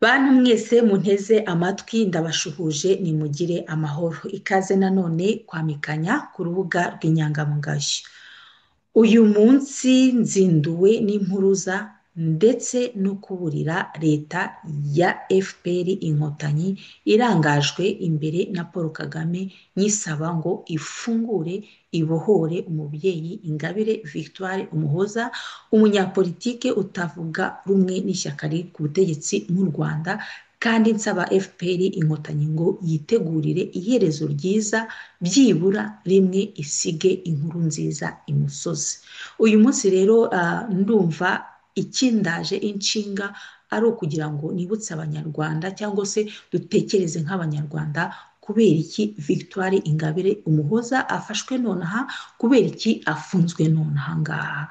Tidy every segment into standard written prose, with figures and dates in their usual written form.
Bantu mwese munteze amatwi ndabashuhuje nimugire amahoro. Ikaze nanone kwa Mikanya ku rubuga rw'inyangamugayo. Uyu munsi nzinduwe n'impuruza ndetse no kuburira leta ya FPR Inkotanyi irangajwe imbere na Paul Kagame nyisaba ngo ifungure ibohore umubyeyi Ingabire Victoire Umuhoza, umunyapolitike utavuga rumwe n'ishyaka riri ku butegetsi mu Rwanda, kandi nsaba FPR Inkotanyi ngo yitegurire iherezo ryiza, byibura rimwe isige inkuru nziza imusozi. Uyu munsi rero ndumva ikindaje inshinga ari ukugira ngo nibutse Abanyarwanda cyangwa se dutekereze nk'Abanyarwanda kubera iki Victoire Ingabire Umuhoza afashwe nonaha, kubera iki afunzwe nonaha ngaha,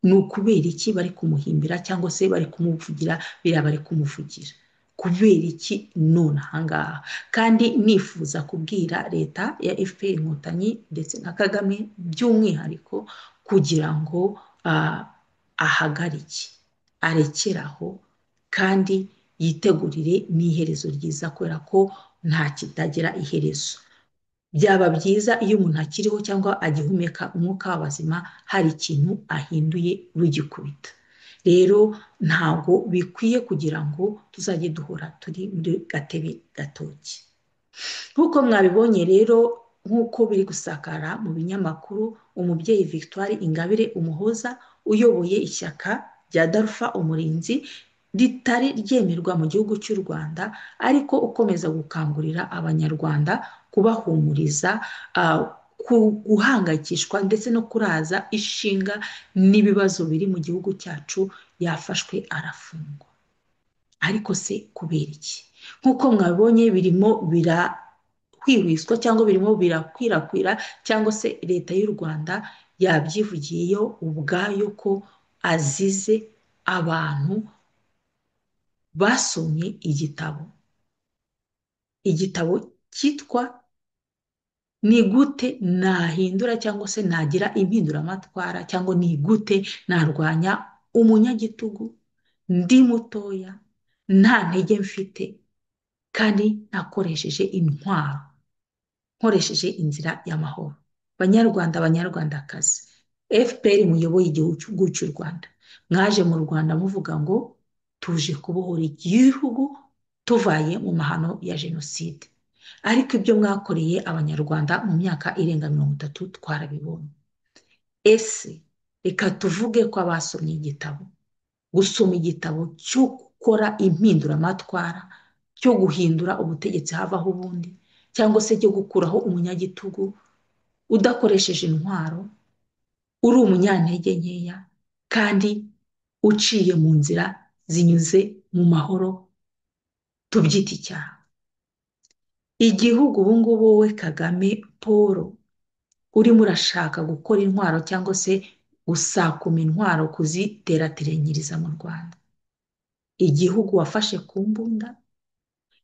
ni ukubera iki bari kumuhimbira cyangwa se bari kumuvugira biriya bari kumuvugira, kubera iki nonaha ngaha. Kandi nifuza kubwira leta ya FPR Inkotanyi ndetse na Kagame by'umwihariko kugira ngo ahagarike, arekeraho kandi yitegurire n'iherezo ryiza, kubera ko nta kitagira iherezo. Byaba byiza iyo umuntu akiriho cyangwa agihumeka umwuka w'abazima hari ikintu ahinduye rugikubita. Rero ntabwo bikwiye kugira ngo tuzajye duhora turi muri gatebe gatoki. Nk'uko mwabibonye rero, nk'uko biri gusakara mu binyamakuru, umubyeyi Victoire Ingabire Umuhoza uyoboye ishyaka rya Darufa Umurinzi ritari ryemerwa mu gihugu cy'u Rwanda, ariko ukomeza gukangurira Abanyarwanda kubahumuriza, guhangayikishwa ndetse no kuraza ishinga n'ibibazo biri mu gihugu cyacu, yafashwe arafungwa. Ariko se kubera iki? Nk'uko mwabibonye birimo birahwihwiswa cyangwa birimo birakwirakwira, cyangwa se leta y'u Rwanda yabyivugiyeyo ubwayo ko azize abantu basomye igitabo. Igitabo cyitwa ni gute nahindura cyangwa se nagira impinduramatwara, cyangwa ni gute narwanya umunyagitugu ndi mutoya, nta ntege mfite, kandi nakoresheje intwaro, nkoresheje inzira y'amahoro. Banyarwanda, Banyarwandakazi, FPR muyoboye igihugu cy'u Rwanda, mwaje mu Rwanda muvuga ngo tuje kubohora igihugu tuvaye mu mahano ya jenoside, ariko ibyo mwakoreye Abanyarwanda mu myaka irenga 30 twarabibonye. Ese reka tuvuge ko abasomye igitabo, gusoma igitabo cyo gukora impinduramatwara, cyo guhindura ubutegetsi havaho ubundi, cyangwa se cyo gukuraho umunyagitugu udakoresheje intwaro, uri umunyantege nkeya kandi uciye mu nzira zinyuze mu mahoro, tubyita icyaha. Igihugu ubu ngubu wowe Kagame Paul urimo urashaka gukora intwaro cyangwa se gusakuma intwaro kuziterateranyiriza mu Rwanda. Igihugu wafashe ku mbunda,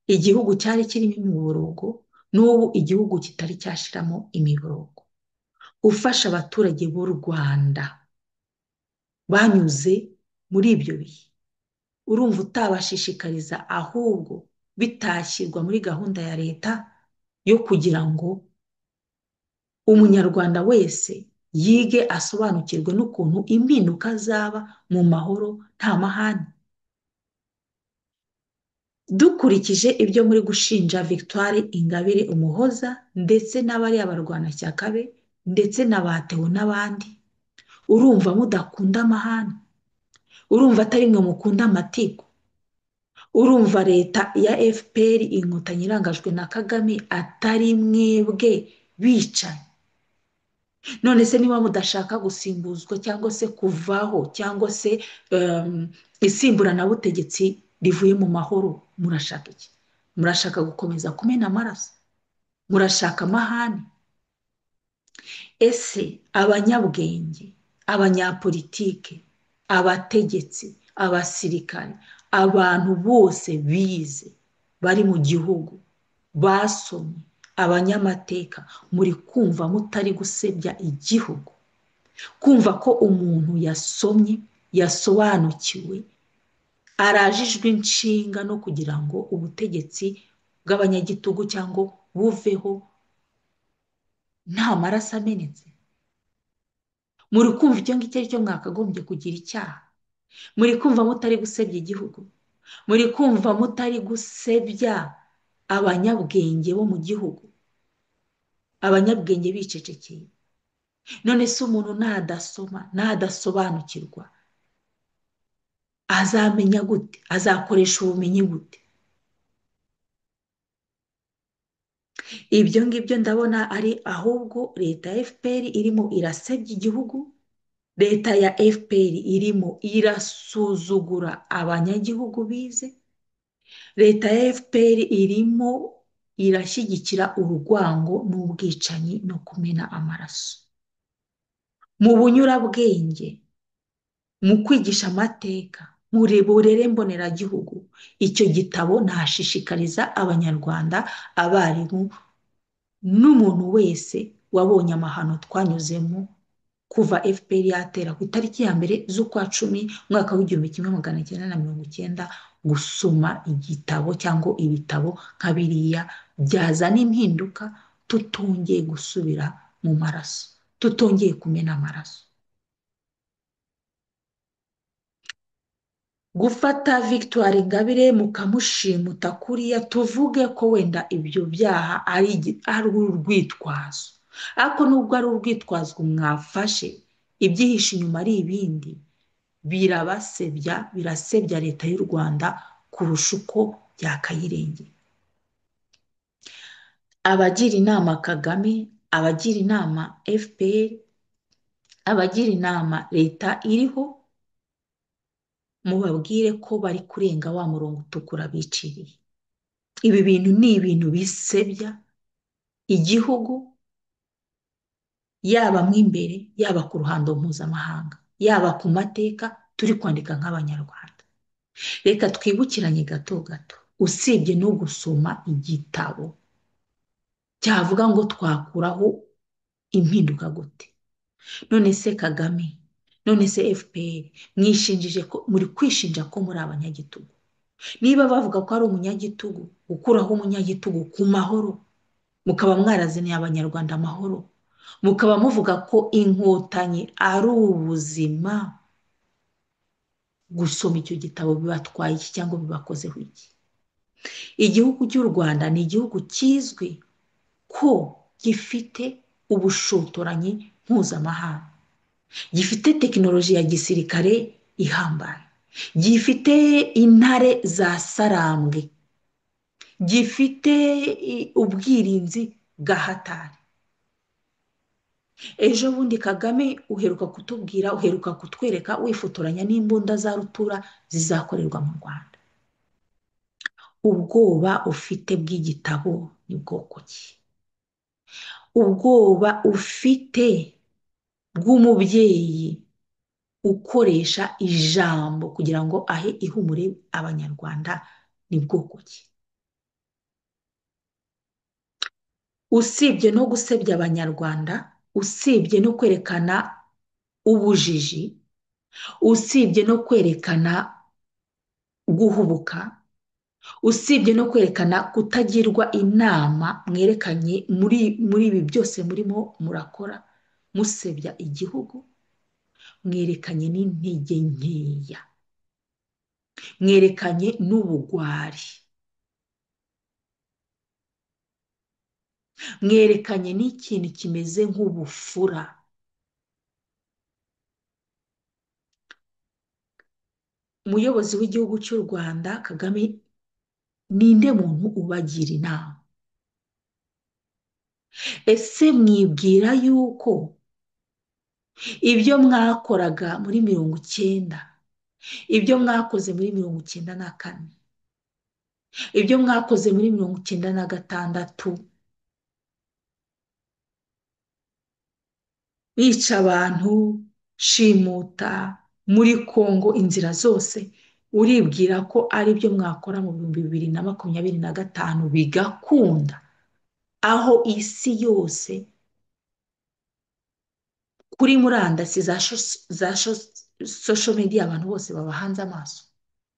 igihugu cyari kirimo imiborogo, n'ubu igihugu kitari cyashiramo imiborogo. Ufasha abaturage b'u Rwanda banyuze muri ibyo bihe, urumva utabashishikariza ahubwo bitashyirwa muri gahunda ya leta yo kugira ngo umunyarwanda wese yige asobanukirwe n'ukuntu impinduka zaba mu mahoro nta mahane. Dukurikije ibyo muri gushinja Victoire Ingabire Umuhoza ndetse n'abariya barwanashyaka be ndetse na ba Theo n'abandi, urumva mudakunda amahane? Urumva atari mwe mukunda amatiku? Urumva leta ya FPR Inkotanyi irangajwe na Kagame atari mwebwe bicaye? None se niba mudashaka gusimbuzwa cyangwa se kuvaho cyangwa se isimburanabutegetsi rivuye mu mahoro, murashaka iki? Murashaka gukomeza kumena amaraso? Murashaka amahane? Ese abanyabwenge, abanyapolitike, abategetsi, abasirikare, abantu bose bize bari mu gihugu, basomye, abanyamateka, muri kumva mutari gusebya igihugu? Kumva ko umuntu yasomye, yasobanukiwe, arajijwe inshinga no kugira ngo ubutegetsi bw'abanyagitugu cyangwa buveho nta maraso amenetse. Muri kumva icyo ngicyo ari cyo mwakagombye kugira icyaha? Muri kumva mutari gusebya igihugu? Muri kumva mutari gusebya abanyabwenge bo mu gihugu? Abanyabwenge bicecekeye. None se umuntu nadasoma, nadasobanukirwa, azamenya gute? Azakoresha ubumenyi gute? Ibyo ngibyo ndabona ari ahubwo leta ya FPR irimo irasebya igihugu, leta ya FPR irimo irasuzugura abanyagihugu bize, leta ya FPR irimo irashyigikira urwango n'ubwicanyi no kumena amaraso. Mu bunyurabwenge, mu kwigisha amateka, mu burere mboneragihugu, icyo gitabo nashishikariza abanyarwanda, abarimu n'umuntu wese wabonye amahano twanyuzemo kuva FPR yatera ku itariki ya 1 z'ukwa 10 umwaka w'1990, gusoma igitabo cyangwa ibitabo nka biriya byazana impinduka, tutongeye gusubira mu maraso, tutongeye kumena amaraso. Gufata Victoire Ingabire mukamushimuta kuriya, tuvuge ko wenda ibyo byaha ari urwitwazo, ariko nubwo ari urwitwazo mwafashe, ibyihishe inyuma ari ibindi, birabasebya, birasebya leta y'u Rwanda kurusha uko byakayirengera. Abagira inama Kagame, abagira inama FPR, abagira inama leta iriho, mubabwire ko bari kurenga wa murongo utukura biciriye. Ibi bintu ni ibintu bisebya igihugu, yaba mo imbere, yaba ku ruhando mpuzamahanga, yaba ku mateka turi kwandika nk'abanyarwanda. Reka twibukiranye gato gato, usibye no gusoma igitabo cyavuga ngo twakuraho impinduka gute. None se Kagame, none se FPR, mwishinjije ko muri kwishinja ko muri abanyagitugu. Niba bavuga ko ari umunyagitugu, gukuraho umunyagitugu ku mahoro, mukaba mwarazaniye abanyarwanda amahoro, mukaba muvuga ko inkotanyi ari ubuzima, gusoma icyo gitabo bibatwaye iki cyangwa bibakozeho iki? Igihugu cy'u Rwanda ni igihugu kizwi ko gifite ubushotoranyi mpuzamahanga, gifite tekinoloji ya gisirikare ihambaye, gifite intare za Sarambwe, gifite ubwirinzi bwa hatari. Ejo bundi Kagame uheruka kutubwira, uheruka kutwereka wifotoranya n'imbunda za rutura zizakorerwa mu Rwanda. Ubwoba ufite bw'igitabo ni bwoko ki? Ubwoba ufite bw'umubyeyi ukoresha ijambo kugira ngo ahe ihumure abanyarwanda ni bwoko ki? Usibye no gusebya abanyarwanda, usibye no kwerekana ubujiji, usibye no kwerekana guhubuka, usibye no kwerekana kutagirwa inama mwerekanye muri ibi byose murimo murakora musebya igihugu, mwerekanye n'intege nkeya, mwerekanye n'ubugwari, mwerekanye n'ikintu kimeze nk'ubufura. Umuyobozi w'igihugu cy'u Rwanda Kagame ninde muntu ubagira inama? Ese mwibwira yuko ibyo mwakoraga muri 90, Ibyo mwakoze muri 94, ibyo mwakoze muri 96, bica abantu, shimuta muri Kongo inzira zose, uribwira ko ari byo mwakora mu 2025 bigakunda, aho isi yose kuri murandasi za social media abantu bose babahanze amaso,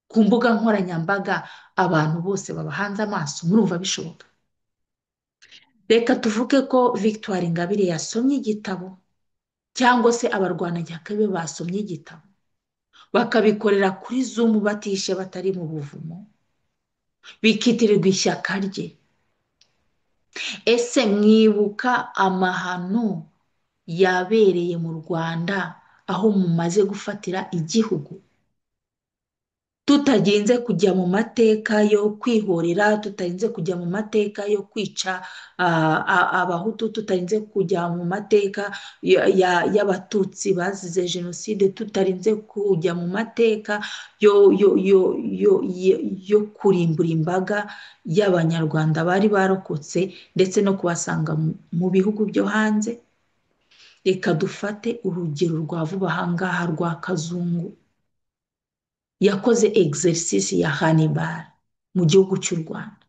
ku mbuga nkoranyambaga abantu bose babahanze amaso, murumva bishoboka? Reka tuvuge ko Victoire Ingabire yasomye igitabo cyangwa se abarwanashyaka be basomye igitabo bakabikorera kuri Zoom batishe batari mu buvumo, bikitirirwa ishyaka rye. Ese mwibuka amahano yabereye mu Rwanda aho mumaze gufatira igihugu? Tutarinze kujya mu mateka yo kwihorera, tutarinze kujya mu mateka yo kwica abahutu, tutarinze kujya mu mateka y'abatutsi bazize jenoside, tutarinze kujya mu mateka yo kurimbura imbaga y'abanyarwanda bari barokotse ndetse no kubasanga mu bihugu byo hanze. Reka dufate urugero rwa vuba aha ngaha rwa Kazungu yakoze exercice ya Hannibal mu gihugu cy'u Rwanda,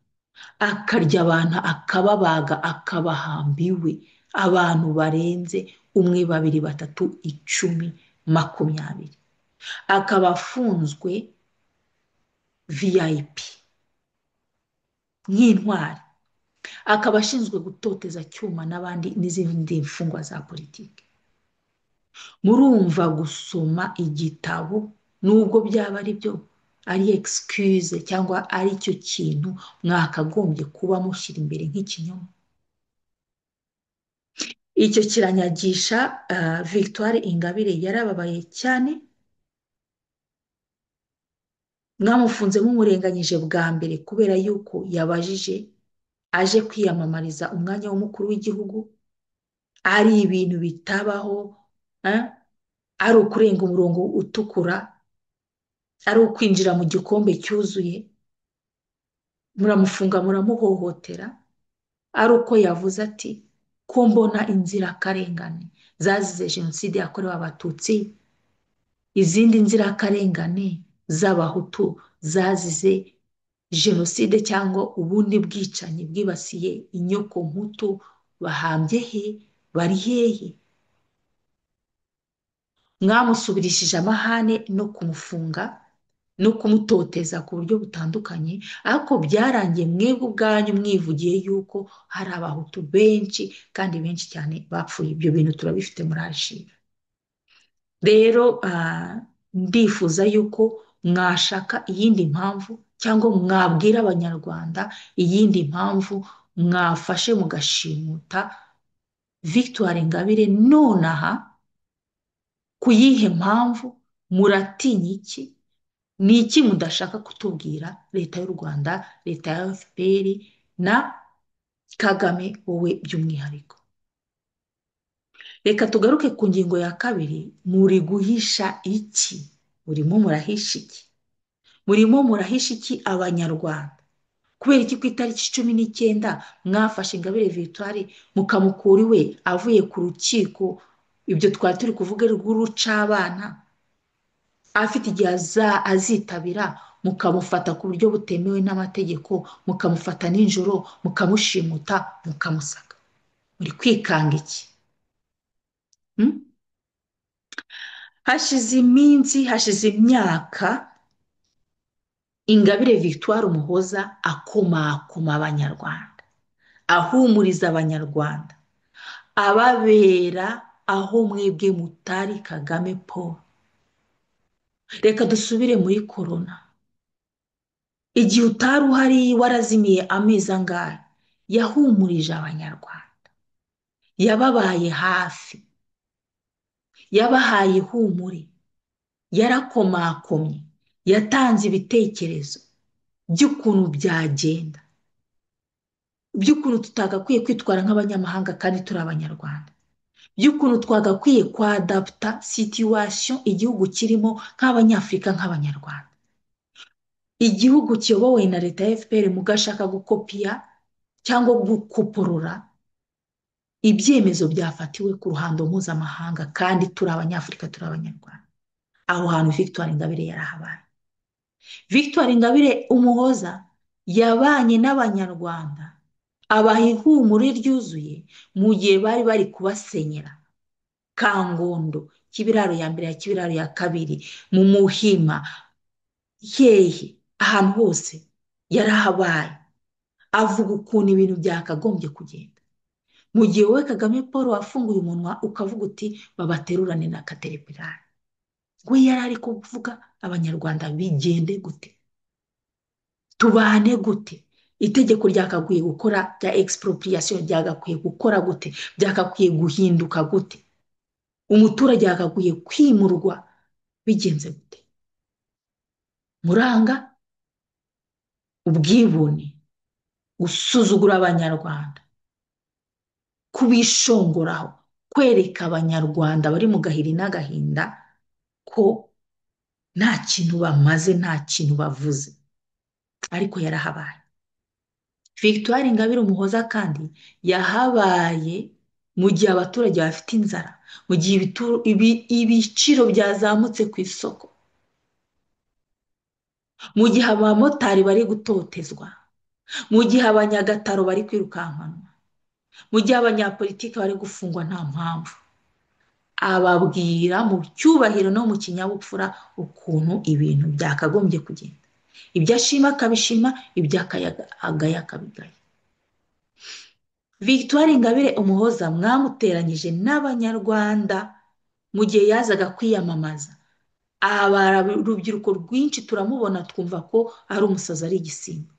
akarya abantu, akababaga, akabahamba iwe, abantu barenze 1, 2, 3, 10, 20, akaba afunzwe VIP nk'intwari, akaba ashinzwe gutoteza Cyuma n'abandi n'izindi mfungwa za politiki. Murumva gusoma igitabo nubwo byaba ari byo ari excuse cyangwa ari cyo kintu mwakagombye kuba mushyira imbere nk'ikinyoma. Icyo kiranyagisha Victoire Ingabire yarababaye cyane, mwamufunze mumurenganyije bwa mbere kubera yuko yabajije aje kwiyamamariza umwanya w'umukuru w'igihugu, ari ibintu bitabaho, ari ukurenga umurongo utukura, ari ukwinjira mu gikombe cyuzuye, muramufunga muramuhohotera, ari uko yavuze ati ko mbona inzirakarengane zazize jenoside yakorewe abatutsi, izindi nzirakarengane z'abahutu zazize jenoside cyangwa ubundi bwicanyi bwibasiye inyoko mputu, bahambye he, bari hehe? Mwamusubirishije amahane no kumufunga no kumutoteza ku buryo butandukanye, ariko byarangiye mwebwe ubwanyu mwivugiye yuko hari abahutu benshi kandi benshi cyane bapfuye. Ibyo bintu turabifite muri archive. Rero ndifuza yuko mwashaka iyindi mpamvu cyangwa mwabwira abanyarwanda iyindi mpamvu mwafashe mugashimuta Victoire Ingabire nonaha. Ku yihe mpamvu? Muratinya iki? Ni iki mudashaka kutubwira? Leta y'u Rwanda, leta ya FPR na Kagame wowe by'umwihariko. Reka tugaruke ku ngingo ya kabiri. Muri guhisha iki? Murimo murahisha iki? Murimo murahisha iki abanyarwanda? Kubera iki ku itariki 19 mwafashe Ingabire Victoire mukamukura iwe avuye ku rukiko, ibyo twari turi kuvuga rw'urucabana, afite igihe azitabira, mukamufata ku buryo butemewe n'amategeko, mukamufata nijoro, mukamushimuta, mukamusaka? Muri kwikanga iki? Hashize iminsi, hashize imyaka, Ingabire Victoire Umuhoza akomakoma abanyarwanda, ahumuriza abanyarwanda, ababera aho mwebwe mutari Kagame Paul. Reka dusubire muri corona. Igihe utari uhari warazimiye amezi angahe, yahumurije abanyarwanda, yababaye hafi, yabahaye ihumure, yarakomakomye, yatanze ibitekerezo by'ukuntu byagenda, by'ukuntu tutagakwiye kwitwara nk'abanyamahanga kandi turi abanyarwanda, by'ukuntu twagakwiye kwadaputa situwasiyo igihugu kirimo nk'Abanyafurika, nk'Abanyarwanda. Igihugu kiyobowe na leta ya FPR mugashaka gukopiya cyangwa gukoporora ibyemezo byafatiwe ku ruhando mpuzamahanga, kandi turi Abanyafurika, turi Abanyarwanda. Aho hantu Victoire Ingabire yarahabaye. Victoire Ingabire Umuhoza yabanye n'Abanyarwanda, abaha ihumure ryuzuye mu gihe bari bari kubasenyera Kangondo, Kibiraro ya mbere ya Kibiraro ya kabiri, mu Muhima, hehe, ahantu hose yarahabaye, avuga ukuntu ibintu byakagombye kugenda. Mu gihe wowe Kagame Paul wafunguye umunwa ukavuga uti babaterurane na Katerepirari, we yari ari kuvuga Abanyarwanda bigende gute, tubane gute, itegeko ryakakwiye gukora rya expropriation ryagakwiye gukora gute, byakakwiye guhinduka gute, umuturage yagakwiye kwimurwa bigenze gute. Muranga ubwibone, gusuzugura Abanyarwanda, kubishongoraho, kwereka Abanyarwanda bari mu gahiri n'agahinda ko nta kintu bamaze, nta kintu bavuze. Ariko yarahabaye. Victoire Ingabire Umuhoza kandi yahabaye mu gihe abaturage bafite inzara, mu gihe ibiciro byazamutse ku isoko, mu gihe abamotari bari gutotezwa, mu gihe abanyagataro bari kwirukankanwa, mu gihe abanyapolitiki bari gufungwa nta mpamvu. Ababwira mu cyubahiro no mu kinyabupfura ukuntu ibintu byakagombye kugenda. Ibyo ashima akabishima, ibyo agaya akabigaya. Victoire Ingabire Umuhoza mwamuteranyije n'Abanyarwanda mu gihe yazaga kwiyamamaza. Aba urubyiruko rwinshi turamubona twumva ko ari umusazi, ari igisimba.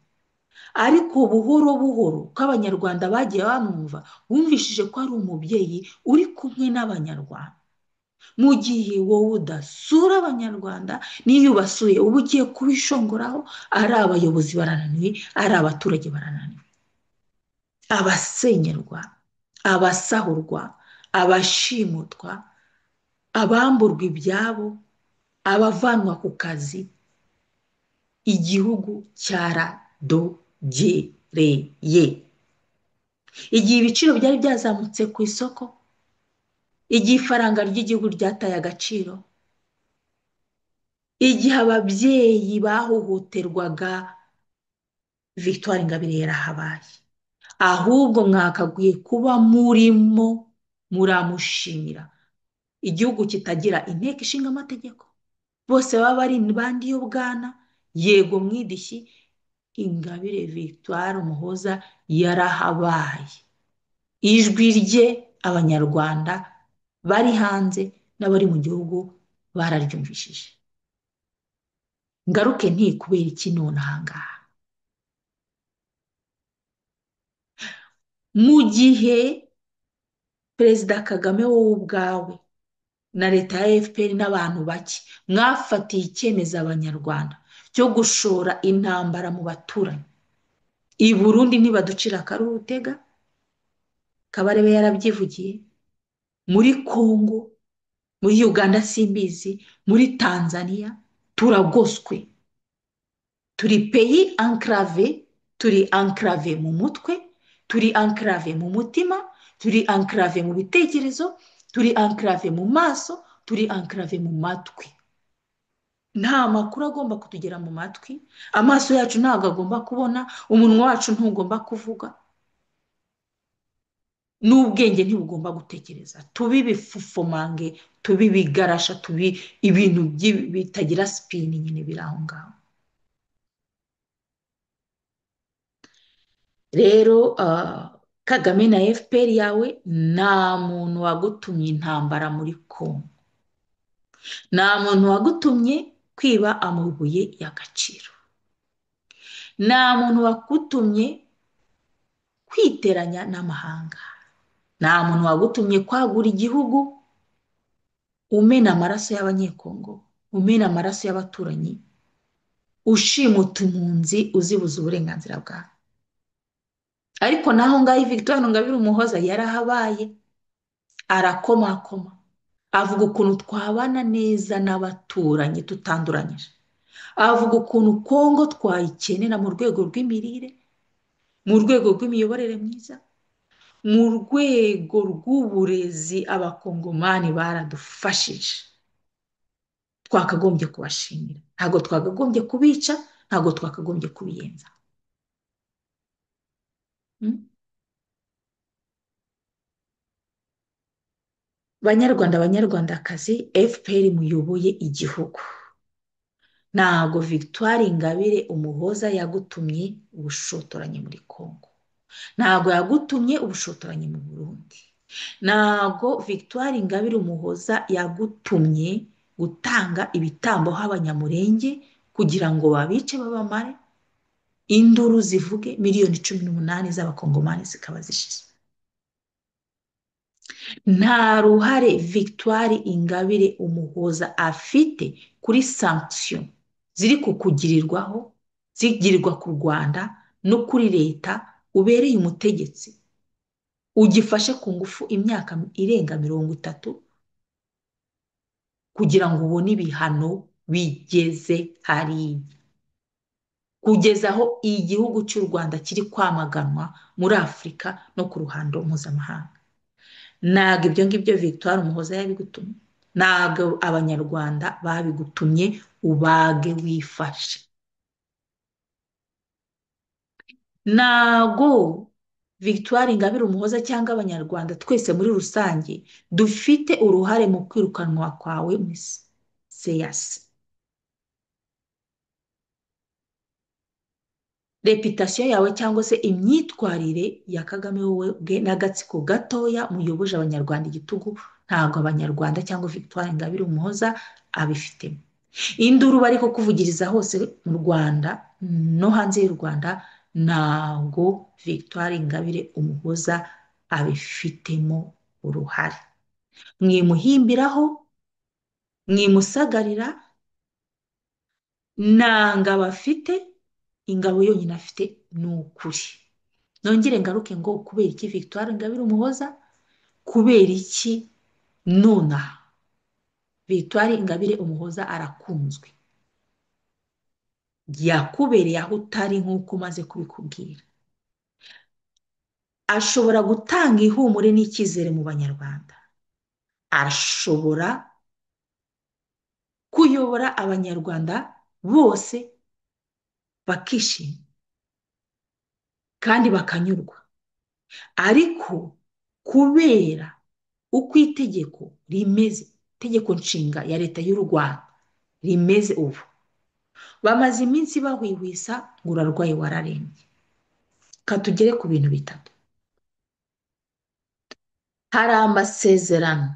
Ariko buhoro buhoro ko Abanyarwanda bagiye bamwumva, bumvishije ko ari umubyeyi uri kumwe n'Abanyarwanda. Mu gihe wowe udasura Abanyarwanda, n'iyo ubasuye uba ugiye kubishongoraho, ari abayobozi barananiwe, ari abaturage barananiwe, abasenyerwa, abasahurwa, abashimutwa, abamburwa ibyabo, abavanwa ku kazi. Igihugu cyaradogereye. Igihe ibiciro byari byazamutse ku isoko, igihe ifaranga ry'igihugu ryataye agaciro, igihe ababyeyi bahohoterwaga, Victoire Ingabire yarahabaye. Ahubwo mwakagwiye kuba murimo muramushimira. Igihugu kitagira inteko ishinga amategeko, bose baba bari bandi yo bwana, yego mwidishyi. Ingabire Victoire Umuhoza yarahabaye. Ijwi rye Abanyarwanda bari hanze n'abari mu gihugu bararyumvishije. Ngaruke nti kubera iki none aha ngaha? Mu gihe Perezida Kagame wowe ubwawe na leta ya FPR n'abantu bake mwafatiye icyemezo Abanyarwanda cyo gushora intambara mu baturanyi, i Burundi ntibaducira akarurutega, Kabarebe yarabyivugiye, muri Kongo, muri Uganda simbizi, muri Tanzania turagoswe. Turi pays enclavé, turi enclavé mu mutwe, turi enclavé mu mutima, turi enclavé mu bitekerezo, turi enclavé mu maso, turi enclavé mu matwi. Nta makuru agomba kutugera mu matwi, amaso yacu ntabwo agomba kubona, umunwa wacu ntugomba kuvuga, n'ubwenge ntibugomba gutekereza. Tubi ibifufomange, tubi ibigarasha, tubi ibintu bitagira sipini nyine biri aho ngaho. Rero Kagame na FPR yawe nta muntu wagutumye intambara muri Kongo, nta muntu wagutumye kwiba amabuye y'agaciro, nta muntu wagutumye kwiteranya n'amahanga, nta muntu wagutumye kwagura igihugu umena amaraso y'Abanyekongo, umena amaraso y'abaturanyi, ushimuta impunzi uzibuza uburenganzira bwawe. Ariko naho ngaho Victoire Ingabire Umuhoza yarahabaye, Arakomakoma avuga ukuntu twabana neza n'abaturanyi tutanduranyije, avuga ukuntu Kongo twayikenera mu rwego rw'imirire, mu rwego rw'imiyoborere myiza, mu rwego rw'uburezi. Abakongomani baradufashije, twakagombye kubashimira, ntabwo twakagombye kubica, ntabwo twakagombye kubiyenza. Banyarwanda, banyarwandakazi, FPR muyoboye igihugu, ntabwo Victoire Ingabire Umuhoza yagutumye ubushotoranyi muri Kongo, ntabwo yagutumye ubushotoranyi mu Burundi, ntabwo Victoire Ingabire Umuhoza yagutumye gutanga ibitambo h'abanyamurenge kugira ngo babice babamare, induru zivuge, 18 miliyoni z'abakongomani zikaba zishize. Nta ruhare Victoire Ingabire Umuhoza afite kuri sanction ziri kukugirirwaho, zigirirwa ku Rwanda no kuri leta ubereye umutegetsi, ugifashe ku ngufu imyaka irenga 30 kugira ngo ubone ibihano bigeze hariya, kugeza aho igihugu cy'u Rwanda kiri kwamaganwa muri Afurika no ku ruhando mpuzamahanga. Ntabwo ibyo ngibyo Victoire Umuhoza yabigutumye, ntabwo abanyarwanda babigutumye, ubage wifashe. Ntabwo Victoire Ingabire Umuhoza cyangwa abanyarwanda twese muri rusange dufite uruhare mu kwirukanwa kwawe muri seyasi. Reputasiyo yawe cyangwa se imyitwarire ya Kagame wowe ubwe n'agatsiko gatoya muyoboje abanyarwanda igitugu, ntabwo abanyarwanda cyangwa Victoire Ingabire Umuhoza abifitemo. Induru bari kukuvugiriza hose mu Rwanda no hanze y'u Rwanda, ntabwo Victoire Ingabire Umuhoza abifitemo uruhare. Mwimuhimbiraho, mwimusagarira, nanga bafite ingabo yonyine afite ni ukuri. Nongere ngaruke ngo kubera iki Victoire Ingabire Umuhoza, kubera iki nonaha Victoire Ingabire Umuhoza arakunzwe, yakubereye aho utari nk'uko umaze kubikubwira. Ashobora gutanga ihumure n'icyizere mu banyarwanda, ashobora kuyobora abanyarwanda bose bakishima kandi bakanyurwa, ariko kubera uko itegeko rimeze, itegeko nshinga ya leta y'u Rwanda rimeze ubu, bamaze iminsi bahwihwisa ngo urarwaye wararembye. Katugere ku bintu bitatu. Hari amasezerano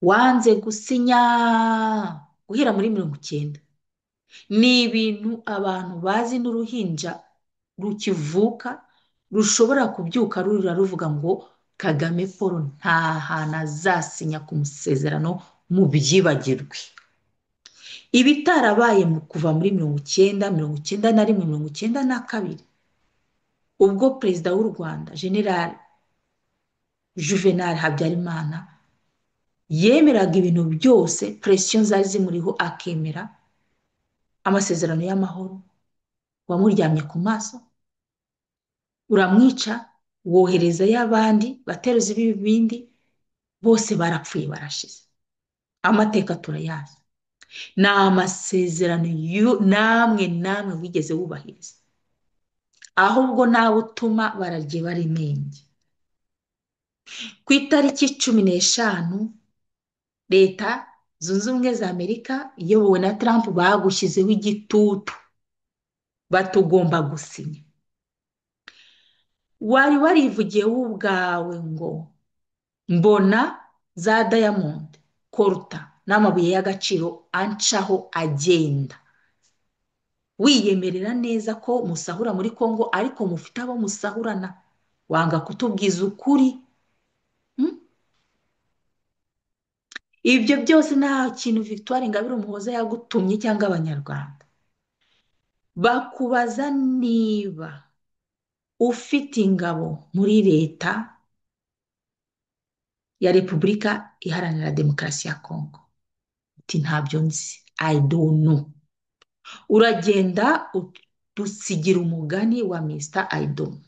wanze gusinya guhera muri 90. Ni ibintu abantu bazi n'uruhinja rukivuka rushobora kubyuka rurira ruvuga ngo Kagame Paul nta hantu azasinya ku musezerano, mubyibagirwe. Ibitarabaye kuva muri 90, 91, 92, ubwo perezida w'u Rwanda General Juvenal Habyarimana yemeraga ibintu byose, presiyo zari zimuriho, akemera amasezerano y'amahoro, wamuryamye ku maso uramwica, wohereza y'abandi bateruzi b'ibibindi, bose barapfuye barashize. Amateka turayazi. Ni amasezerano namwe namwe wigeze wubahiriza, ahubwo nawe utuma bararye barimenge. Ku itariki 15 leta zunze ubumwe za Amerika iyobowe na Trump bagushyizeho igitutu, batugomba gusinya. Wari warivugiye wowe ubwawe ngo mbona za Diamond, Koruta n'amabuye y'agaciro ancaho agenda, wiyemerera neza ko musahura muri Kongo ariko mufite abo musahurana, wanga kutubwiza ukuri. Ibyo byose nta kintu Victoire Ingabire Umuhoza yagutumye cyangwa abanyarwanda. Bakubaza niba ufite ingabo muri leta ya Repubulika Iharanira Demokarasi ya Kongo. Uti ntabyo nzi, I don't know. Uragenda udusigira umugani wa Mr. I don't know.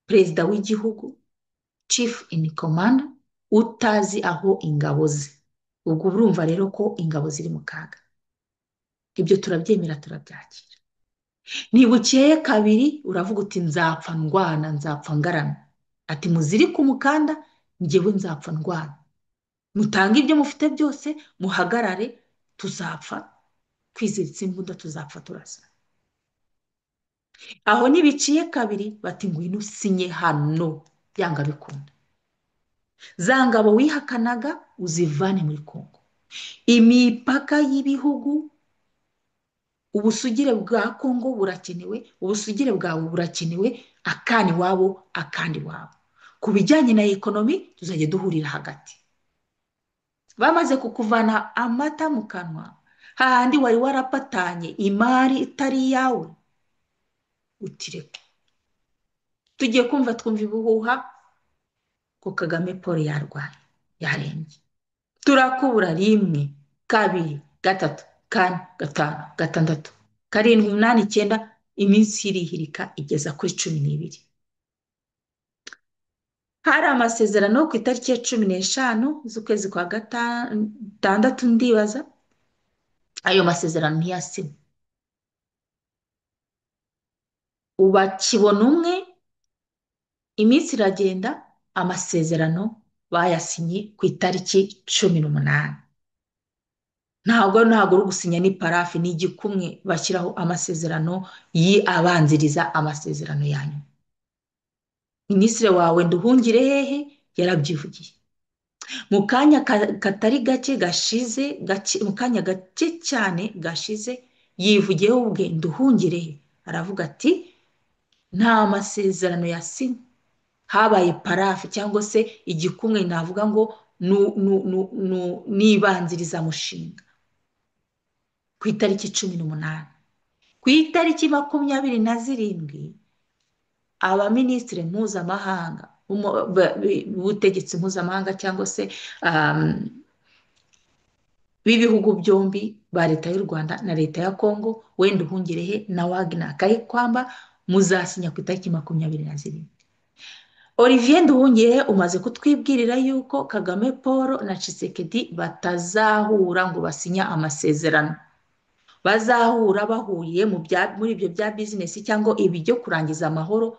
Perezida w'igihugu, chief in command, utazi aho ingabo ze. Ubwo urumva rero ko ingabo ziri mu kaga. Ibyo turabyemera, turabyakira. Ntibukeye kabiri uravuga uti nzapfa ndwana, nzapfa ngarama. Ati muzirike umukanda, njyewe nzapfa ndwana. Mutange ibyo mufite byose, muhagarare, tuzapfa twiziritse imbunda, tuzapfa turasa. Aho ntibiciye kabiri bati ngwino usinye hano, byanga bikunda. Za ngabo wihakanaga uzivane muri Kongo. Imipaka y'ibihugu, ubusugire bwa Kongo burakenewe, ubusugire bwawe burakenewe, akani wabo, akandi wabo. Ku bijyanye na ekonomi tuzajya duhurira hagati. Bamaze kukuvana amata mu kanwa, hahandi wari warapatanye imari itari iyawe, utireka. Tugiye kumva twumva ibihuha ko Kagame Paul yarwaye, yarembye. Turakubura rimwe, kabiri, gatatu, kane, gatanu, gatandatu, karindwi, umunani, icyenda, iminsi irihirika igeza kuri 12. Hari amasezerano ku itariki ya 15 z'ukwezi kwa gatandatu, ndibaza ayo masezerano ntiyasinywe. Ubakibona umwe, iminsi iragenda, amasezerano bayasinye ku itariki 18. Ntabwo uri gusinya ni parafi, ni igikumwe bashyiraho amasezerano abanziriza amasezerano yanyu. Minisitiri wawe Nduhungire hehe yarabyivugiye. Mu kanya katari gake gashize, mu kanya gake cyane gashize, yivugiyeho ubwe Nduhungire he, aravuga ati nta masezerano yasinywe, habaye parafi cyangwa se igikumwe, navuga ngo nibanziriza mushinga ku itariki 18. Ku itariki 27 abaminisitiri mpuzamahanga b'ubutegetsi mpuzamahanga cyangwa se b'ibihugu byombi ba leta y'u Rwanda na leta ya Kongo, wenda Nduhungirehe na Wagner Kayikwamba muzasinya ku itariki 27. Olivier Nduhungirehe umaze kutwibwirira yuko Kagame Paul na Tshisekedi batazahura ngo basinya amasezerano. Bazahura bahuriye muri ibyo bya business cyangwa ibi byo kurangiza amahoro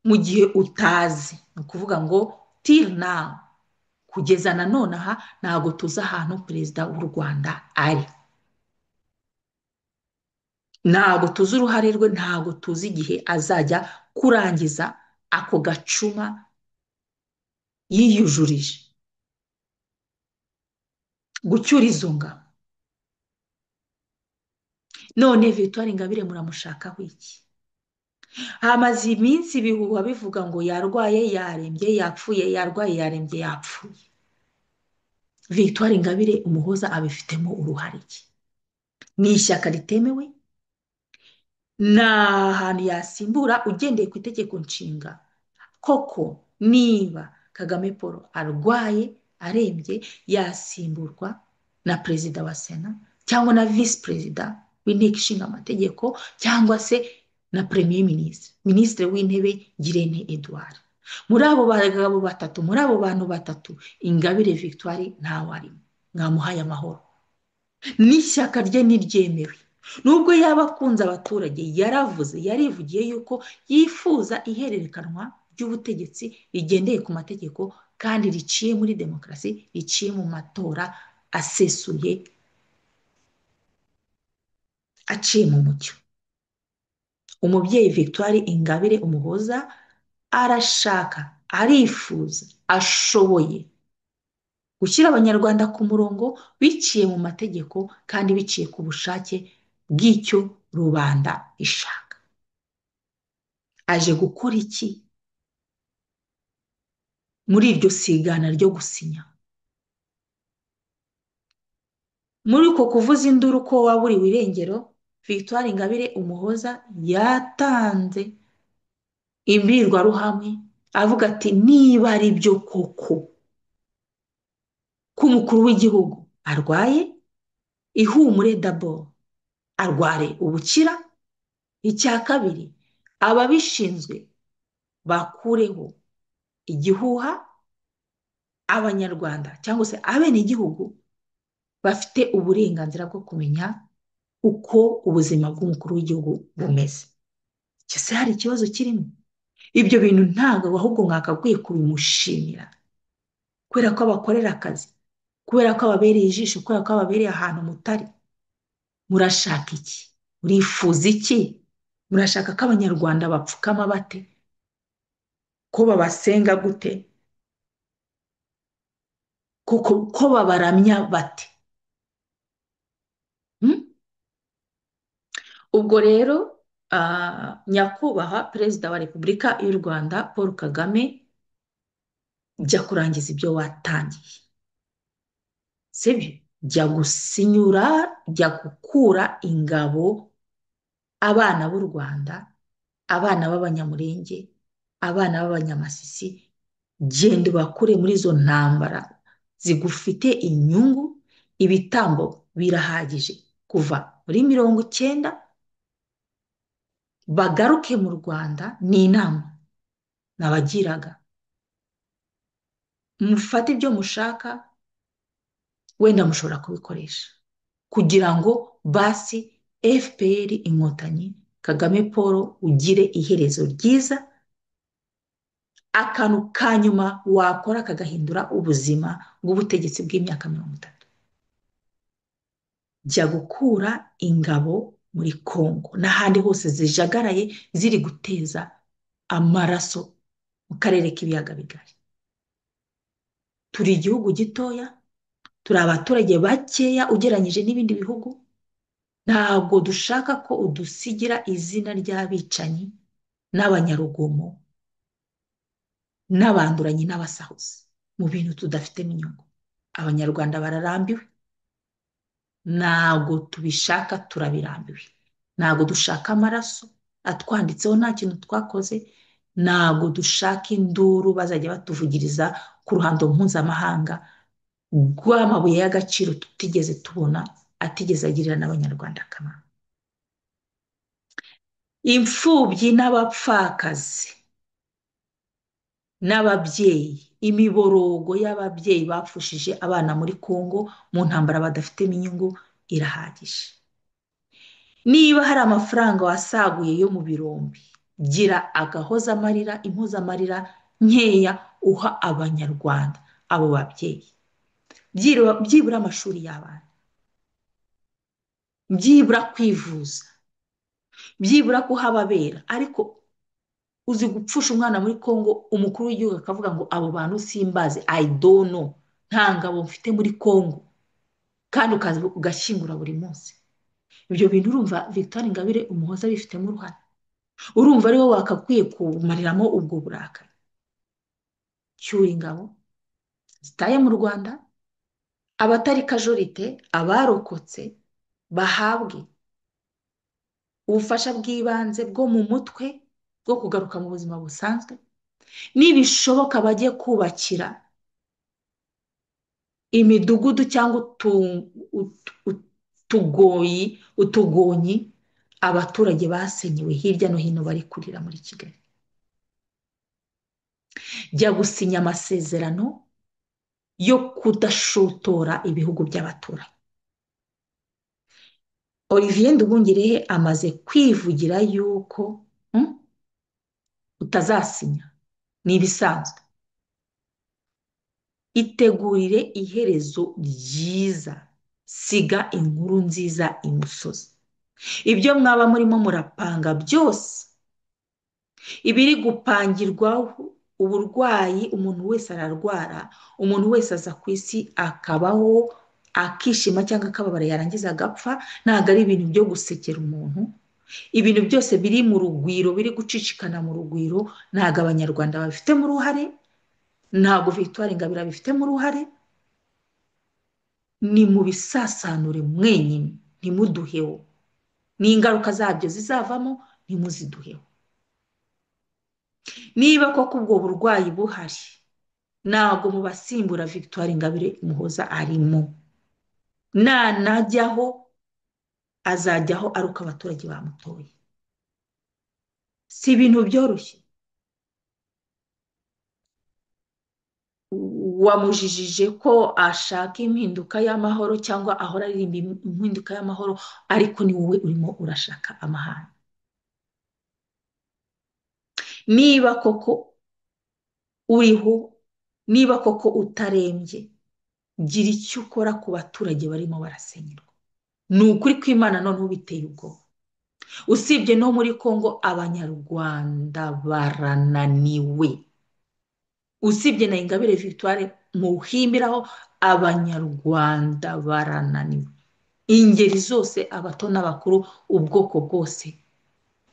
mu gihe utazi. Ni ukuvuga ngo till now, kugeza na none aha ntabwo tuzi ahantu perezida w'u Rwanda ari, ntabwo tuzi uruhare rwe, ntabwo tuzi igihe azajya kurangiza ako gacuma yiyujurije gucyura izo ngabo. None Victoire Ingabire muramushakaho iki? Hamaze iminsi ibihuha bivuga ngo yarwaye, yarembye, yapfuye, yarwaye, yarembye, yapfuye. Victoire Ingabire Umuhoza abifitemo uruhare iki? Ni ishyaka ritemewe, ni ahantu yasimbura ugendeye ku itegeko nshinga. Koko niba Kagame Paul arwaye arembye, yasimburwa na perezida wa Sena cyangwa na visi perezida w'inteko ishinga amategeko cyangwa se na premier ministre, ministre w'intebe Ngirente Edouard. Muri abo bagabo batatu, muri abo bantu batatu, Ingabire Victoire ntawe arimo. Mwamuhaye amahoro, n'ishyaka rye ntiryemewe. Nubwo yaba akunze abaturage, yaravuze, yarivugiye yuko yifuza ihererekanwa ry'ubutegetsi rigendeye ku mategeko kandi riciye muri demokarasi, riciye mu matora asesuye, aciye mu mucyo. Umubyeyi Victoire Ingabire Umuhoza arashaka, arifuza, ashoboye gushyira abanyarwanda ku murongo biciye mu mategeko kandi biciye ku bushake bw'icyo rubanda ishaka. Aje gukora iki muri iryo sigana ryo gusinya? Muri uko kuvuza induru ko waburiwe irengero, Victoire Ingabire Umuhoza yatanze imbwirwaruhame Avuga ati niba ari byo koko ko umukuru w'igihugu arwaye, ihumure dabo arware ubukira. Icya kabiri, ababishinzwe bakureho igihuha, Abanyarwanda cyangwa se abenegihugu bafite uburenganzira bwo kumenya uko ubuzima bw'umukuru w'igihugu bumeze. Ese hari ikibazo kirimo? Ibyo bintu ntabwo ahubwo mwakakwiye kubimushimira, kubera ko abakorera akazi, kubera ko ababereye ijisho, kubera ko ababereye ahantu mutari. Murashaka iki? Murifuza iki? Murashaka ko Abanyarwanda bapfukama bate? Ko babasenga gute? Ko babaramya bate? Ubwo rero nyakubahwa Perezida wa Repubulika y'u Rwanda Paul Kagame, jya kurangiza ibyo watangiye, sibyo? Jya gusinyura, jya gukura ingabo abana b'u Rwanda, abana b'Abanyamurenge, abana b'Abanyamasisi, genda ubakure muri izo ntambara zigufite inyungu. Ibitambo birahagije kuva muri 90, bagaruke mu Rwanda. Ni inama nabagiraga, mufate ibyo mushaka, wenda mushobora kubikoresha kugira ngo basi FPR Inkotanyi Kagame Paul ugire iherezo ryiza. Akantu ka nyuma wakora kagahindura ubuzima bw'ubutegetsi bw'imyaka 30, jya gukura ingabo muri Kongo n'ahandi hose zijagaraye ziri guteza amaraso mu karere k'ibiyaga bigari. Turi igihugu gitoya, turi abaturage bakeya ugereranyije n'ibindi bihugu. Ntabwo dushaka ko udusigira izina ry'abicanyi n'abanyarugomo n'abanduranyi n'abasahuzi mu bintu tudafitemo inyungu. Abanyarwanda bararambiwe, ntabwo tubishaka, turabirambiwe. Ntabwo dushaka amaraso atwanditseho nta kintu twakoze, ntabwo dushaka induru bazajya batuvugiriza ku ruhando mpuzamahanga rw'amabuye y'agaciro tutigeze tubona, atigeze agirira n'Abanyarwanda akamaro. Imfubyi n'abapfakazi n'ababyeyi, imiborogo y'ababyeyi bapfushije abana muri Kongo mu ntambara badafitemo inyungu irahagije. Niba hari amafaranga wasaguye yo mu birombe, gira agahozamarira, impozamarira nkeya uha Abanyarwanda, abo babyeyi, byibura amashuri y'abana, byibura kwivuza, byibura kuhababera. Ariko uzi gupfusha umwana muri Kongo, umukuru w'igihugu akavuga ngo abo bantu simbazi, I don't know, nta ngabo mfite muri Kongo, kandi ugashyingura buri munsi. Ibyo bintu urumva Victoire Ingabire Umuhoza bifitemo uruhare? Urumva ari wowe wakakwiye kumariramo ubwo burakari? Cyura ingabo zitaye mu Rwanda, abatari kajorite, abarokotse bahabwe ubufasha bw'ibanze bwo mu mutwe bwo kugaruka mu buzima busanzwe, nibishoboka bajye kubakira imidugudu cyangwa utugonyi abaturage basenyewe hirya no hino bari kurira muri Kigali. Jya gusinya amasezerano yo kudashotora ibihugu by'abaturanyi. Olivier Nduhungirehe amaze kwivugira yuko utazasinya, ni ibisanzwe. Itegurire iherezo ryiza, siga inkuru nziza imusozi. Ibyo mwaba murimo murapanga byose, ibiri gupangirwa uburwayi, umuntu wese ararwara, umuntu wese aza ku isi akabaho akishima cyangwa akababara, yarangiza agapfa. Ntabwo ari ibintu byo gusekera umuntu. Ibintu byose biri mu rugwiro, biri gucicikana mu rugwiro, ntabwo Abanyarwanda babifitemo uruhare, ntabwo Victoire Ingabire abifitemo uruhare. Ni mu bisasanure mwenyine, ntimuduheho, n'ingaruka zabyo zizavamo ntimuziduheho. Niba koko ubwo burwayi buhari, ntabwo mu basimbura Victoire Ingabire Umuhoza arimo. Nanajyaho azajyaho ari uko abaturage bamutoye. Si ibintu byoroshye. Wamujijije ko ashaka impinduka y'amahoro cyangwa ahora aririmba impinduka y'amahoro, ariko ni wowe urimo urashaka amahane. Niba koko uriho, niba koko utarembye, gira icyo ukora ku baturage barimo barasenyerwa. Ni ukuri kw'Imana noneho biteye ubwoba. Usibye no muri Kongo Abanyarwanda barananiwe. Usibye na Ingabire Victoire muhimbiraho, Abanyarwanda barananiwe. Ingeri zose, abato n'abakuru, ubwoko bwose,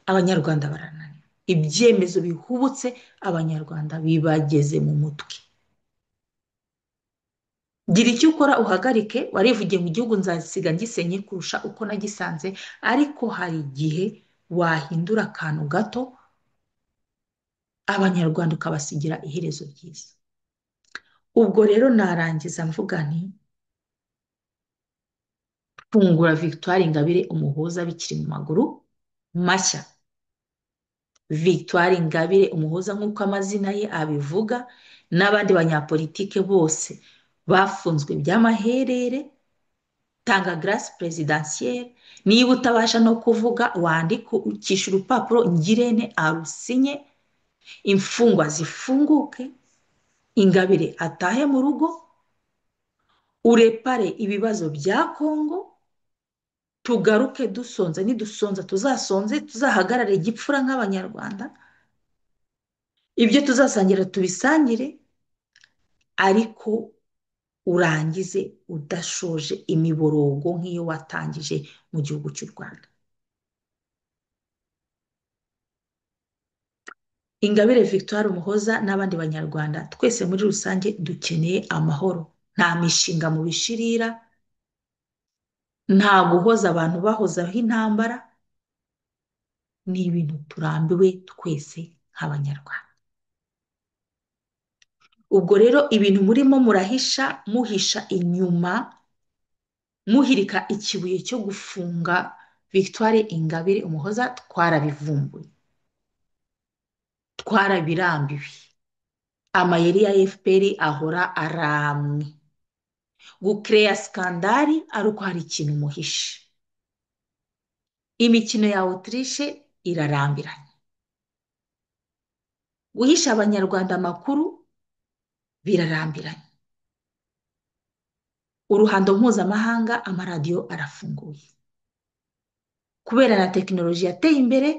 Abanyarwanda barananiwe. Ibyemezo bihubutse Abanyarwanda bibageze mu mutwe. Gira icyo ukora uhagarike, warivugiye mu gihugu nzasiga ngisenye kurusha uko nagisanze, ariko hari igihe wahindura akantu gato Abanyarwanda ukabasigira iherezo ryiza. Ubwo rero narangiza mvuga nti fungura Victoire Ingabire Umuhoza bikiri mu maguru mashya. Victoire Ingabire Umuhoza nk'uko amazina ye abivuga, n'abandi banyapolitike bose bafunzwe by'amaherere, tanga grâce présidentielle, niba utabasha no kuvuga wandikisha urupapuro Ngirente arusinye, imfungwa zifunguke, Ingabire atahe mu rugo, urepare ibibazo bya Kongo, tugaruke dusonza, nidusonza tuzasonze, tuzahagarare gipfura nk'Abanyarwanda, ibyo tuzasangira tubisangire, ariko urangize udashoje imiborogo nk'iyo watangije mu gihugu cy'u Rwanda. Ingabire Victoire Umuhoza n'abandi banyarwanda twese muri rusange dukeneye amahoro. Nta mishinga mu bishirira, nta guhoza abantu bahozaho intambara, ni ibintu turambiwe twese nk'Abanyarwanda. Ubwo rero ibintu murimo murahisha, muhisha inyuma, muhirika ikibuye cyo gufunga Victoire Ingabire Umuhoza, twarabivumbuye, twarabirambiwe. Amayeri ya FPR ahora aramwe. Gukereya skandali ari uko hari ikintu muhishe. Imikino ya Autriche irarambiranye. Guhisha Abanyarwanda amakuru birarambiranye. Uruhando mpuzamahanga, amaradiyo arafunguye. Kubera na tekinoloji yateye imbere,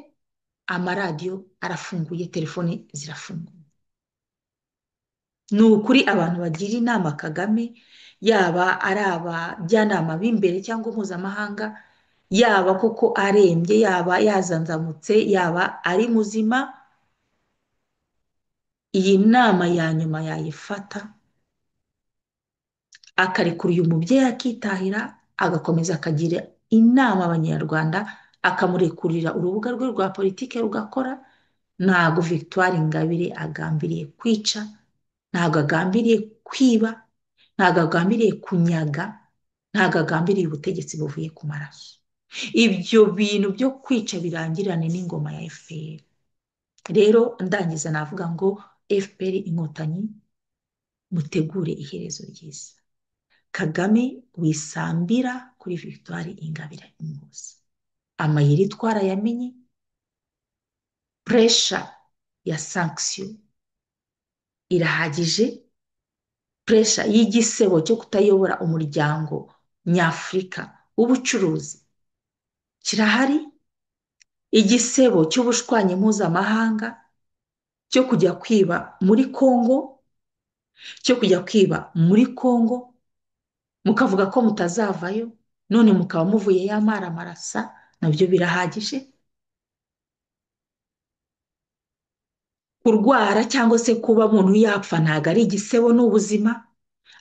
amaradiyo arafunguye, telefoni zirafunguye. Ni ukuri abantu bagira inama Kagame, yaba ari abajyanama b'imbere cyangwa mpuzamahanga, yaba koko arembye, yaba yazanzamutse, yaba ari muzima, iyi nama ya nyuma yayifata akarekura uyu mubyeyi akitahira, agakomeza akagira inama Abanyarwanda, akamurekurira urubuga rwe rwa politike rugakora. Ntabwo Victoire Ingabire agambiriye kwica, ntabwo agambiriye kwiba, ntabwo agambiriye kunyaga, ntabwo agambiriye ubutegetsi buvuye ku maraso. Ibyo bintu byo kwica birangirane n'ingoma ya FPR. Rero ndangiza navuga ngo FPR Inkotanyi mutegure iherezo ryiza. Kagame wisambira kuri Victoire Ingabire Umuhoza. Amayeri twarayamenye, pressure ya sanction irahagije, pressure y'igisebo cyo kutayobora umuryango nyafurika w'ubucuruzi kirahari, igisebo cy'ubushwanyi mpuzamahanga cyo kujya kwiba muri Kongo, cyo kujya kwiba muri Kongo mukavuga ko mutazavayo, none mukaba muvuye y'amaramarasa, nabyo birahagije. Kurwara cyangwa se kuba umuntu yapfa ntabwo ari igisebo, ni ubuzima,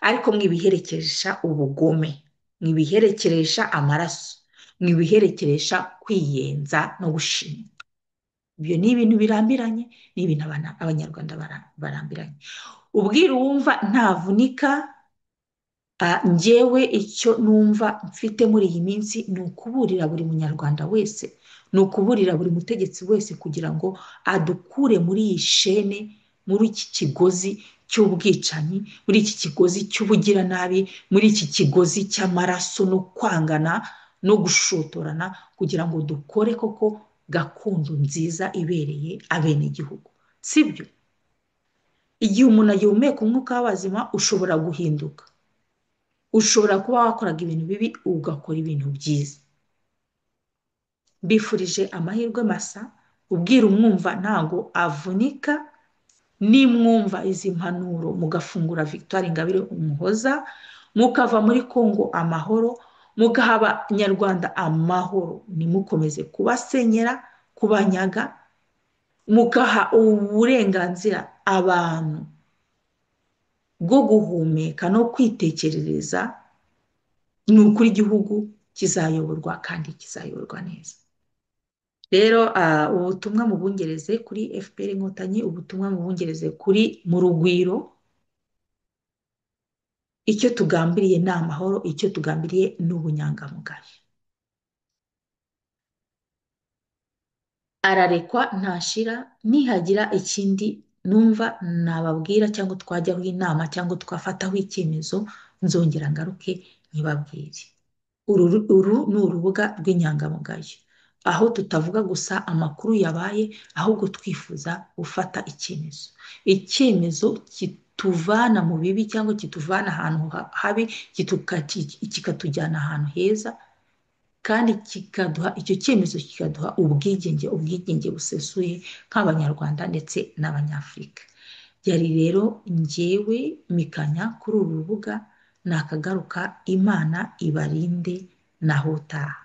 ariko mwibiherekeresha ubugome, mwibiherekeresha amaraso, mwibiherekeresha kwiyenza no gushima. Ibyo ni ibintu birambiranye, ni ibintu Abanyarwanda barambiranye. Ubwira uwumva ntavunika. Njyewe icyo numva mfite muri iyi minsi ni ukuburira buri munyarwanda wese, ni ukuburira buri mutegetsi wese kugira ngo adukure muri iyi shene, muri iki kigozi cy'ubwicanyi, muri iki kigozi cy'ubugiranabi, muri iki kigozi cy'amaraso no kwangana no gushotorana, kugira ngo dukore koko gakondo nziza ibereye abenegihugu. Sibyo? Igihe umuntu agihumeka umwuka w'abazima ushobora guhinduka, ushobora kuba wakoraga ibintu bibi ugakora ibintu byiza. Mbifurije amahirwe masa. Ubwira umwumva ntago avunika. Nimwumva izi mpanuro mugafungura Victoire Ingabire Umuhoza, mukava muri Kongo amahoro, mugaha Abanyarwanda amahoro, ntimukomeze kubasenyera, kubanyaga, mugaha uburenganzira abantu bwo guhumeka no kwitekerereza, ni ukuri igihugu kizayoborwa kandi kizayoborwa neza. Rero ubutumwa mubungereze kuri FPR Inkotanyi, ubutumwa mubungereze kuri mu Rugwiro. Icyo tugambiriye ni amahoro, icyo tugambiriye ni ubunyangamugayo. Ararekwa ntashira. Nihagira ikindi numva nababwira cyangwa twajyaho inama cyangwa twafataho icyemezo, nzongera ngaruke nkibabwire. Uru ni urubuga rw'inyangamugayo, aho tutavuga gusa amakuru yabaye, ahubwo twifuza gufata icyemezo, icyemezo kituvana mu bibi cyangwa kituvana ahantu habi, kikatujyana ahantu heza, kandi kikaduha icyo cyemezo, kikaduha ubwigenge, ubwigenge busesuye nk'Abanyarwanda ndetse n'Abanyafurika. Yari rero njyewe Mikanya kuri uru rubuga, nakagaruka. Imana ibarinde naho utaha.